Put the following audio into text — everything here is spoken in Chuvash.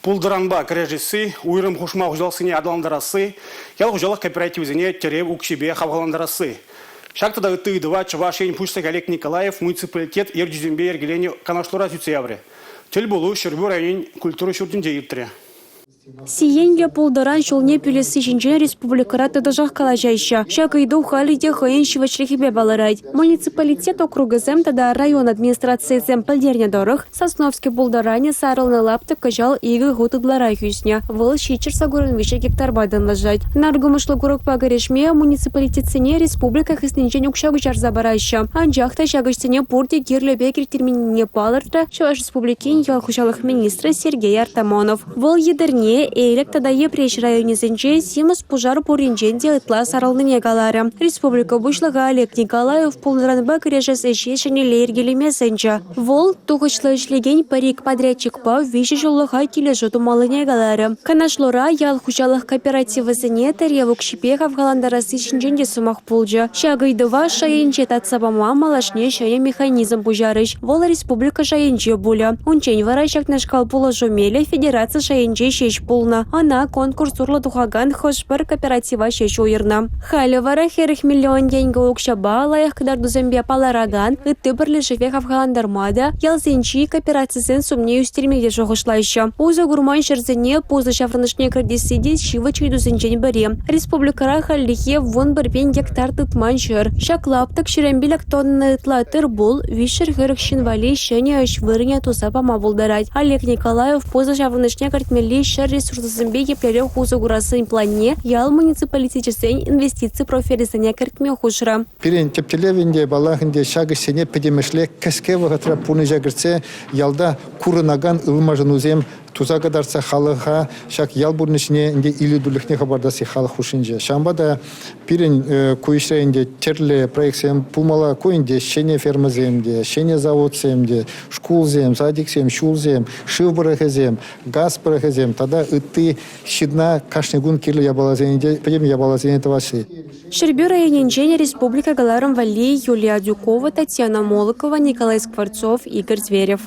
Пултӑранпа кӗрешесси, уйрӑм хушма хуҫалӑхсене аталантарасси, ял хуҫалӑх кооперативӗсене тӗрев укҫипе хавхалантарасси. Ҫак тата ытти ыйтӑва Чӑваш Ен Пуҫлӑхӗ Олег Николаев муниципалитет ертӳҫисемпе йӗркеленӗ канашлура сӳтсе яврӗ. Тӗл пулу Ҫӗрпӳ районӗн культура ҫуртӗнче иртрӗ. Сиенлӗ пултӑран ҫулне пӳлесси ҫинчен республикӑра тӑтӑшах калаҫаҫҫӗ. Ҫак ыйту халӗ те хӑйӗн ҫивӗчлӗхӗпе палӑрать. Муниципалитет округӗсем тата район администрацийӗсем пӗлтернӗ тӑрӑх, Сосновски пултӑранӗ сарӑлнӑ лаптӑк кӑҫал икӗ хут ытларах ӳснӗ. Вӑл 783 гектарпа танлашать. Наркӑмӑшлӑ курӑкпа кӗрешме муниципалитетсене республика хыснинчен укҫа куҫарса параҫҫӗ. Анчах та ҫак ӗҫсене пурте кирлӗ пек ирттерменнине палӑртрӗ Чӑваш Республикин ял хуҫалӑх министрӗ Сергей Артамонов. Вӑл Етӗрне, Элӗк тата Йӗпреҫ районӗсенче симӗс пушар пуринчен те ытла сарӑлнине каларӗ. Республика Пуҫлӑхӗ Олег Николаев пултӑранпа кӗрешес ӗҫе ҫӗнӗлле йӗркелеме сӗнчӗ. Вӑл тухӑҫлӑ ӗҫлекен пӗр-ик подрядчикпа виҫӗ ҫуллӑха килӗшӳ тумаллине каларӗ. Канашлура ял хуҫалӑх кооперативӗсене тӗрев укҫипе хавхалантарасси ҫинчен те сӑмах пулчӗ. Ҫак ыйтӑва шайӗнче татса пама малашне ҫӗнӗ механизм пуҫарӗҫ. Вӑл республика шайӗнче пулӗ. Унччен вара ҫакнашкал пулӑшу мелӗ федераци шайӗнче ҫеҫ пулнӑ. Ӑна конкурс урлӑ тухакан хӑш-пӗр кооператива ҫеҫ уйӑрнӑ. Халӗ вара 40 миллион тенкӗ укҫапа лайӑх кӑтартусемпе палӑракан ытти пӗрлешӗве хавхалантарма та, ялсенчи кооперацисен сумне ӳстерме те шухӑшлаҫҫӗ. Усӑ курман ҫӗрсене пусӑ ҫаврӑнӑшне кӗртесси те ҫивӗч ыйтусенчен пӗри. Республикӑра хальлӗхе 11 пин гектар тытман ҫӗр. Ҫак лаптӑк 25 тонна ытла тыр-пул, 340 ҫын валли ҫӗнӗ ӗҫ вырӑнӗ туса пама пултарать. Олег Николаев пусӑ ҫаврӑнӑшне кӗртмелли ҫӗр ресурсӗсемпе еплерех усӑ курассин планне ял муниципалитечӗсен инвестици профилӗсене кӗртме хушрӗ. Пирӗн тӗп тӗллев ӗнтӗ, паллах ӗнтӗ, ҫак ӗҫсене пӗтӗмӗшле кӗске вӑхӑтра пурнӑҫа кӗртсе ялта курӑнакан ылмашӑнусем туса кӑтартса халӑха ҫак ял пурнӑҫне ӗнтӗ илӗртӳлӗхне хӑпартасси халӑх хушшинче. Ҫавӑнпа та пирӗн ку ӗҫре ӗнтӗ тӗрлӗ проектсем пулмалла. Ку ӗнтӗ ҫӗнӗ фермӑсем те, ҫӗнӗ заводсем те, шкулсем, садиксем, ҫулсем, шыв пӑрӑхӗсем, газ пӑрӑхӗсем тата ытти ҫынна кашни кун кирлӗ япаласене те, пӗтӗм япаласене тӑвасси. Ҫӗрпӳ районӗнчен республика кӑларӑм валли Юлия Адюкова, Татьяна Молокова, Николай Скворцов, Игорь Зверев.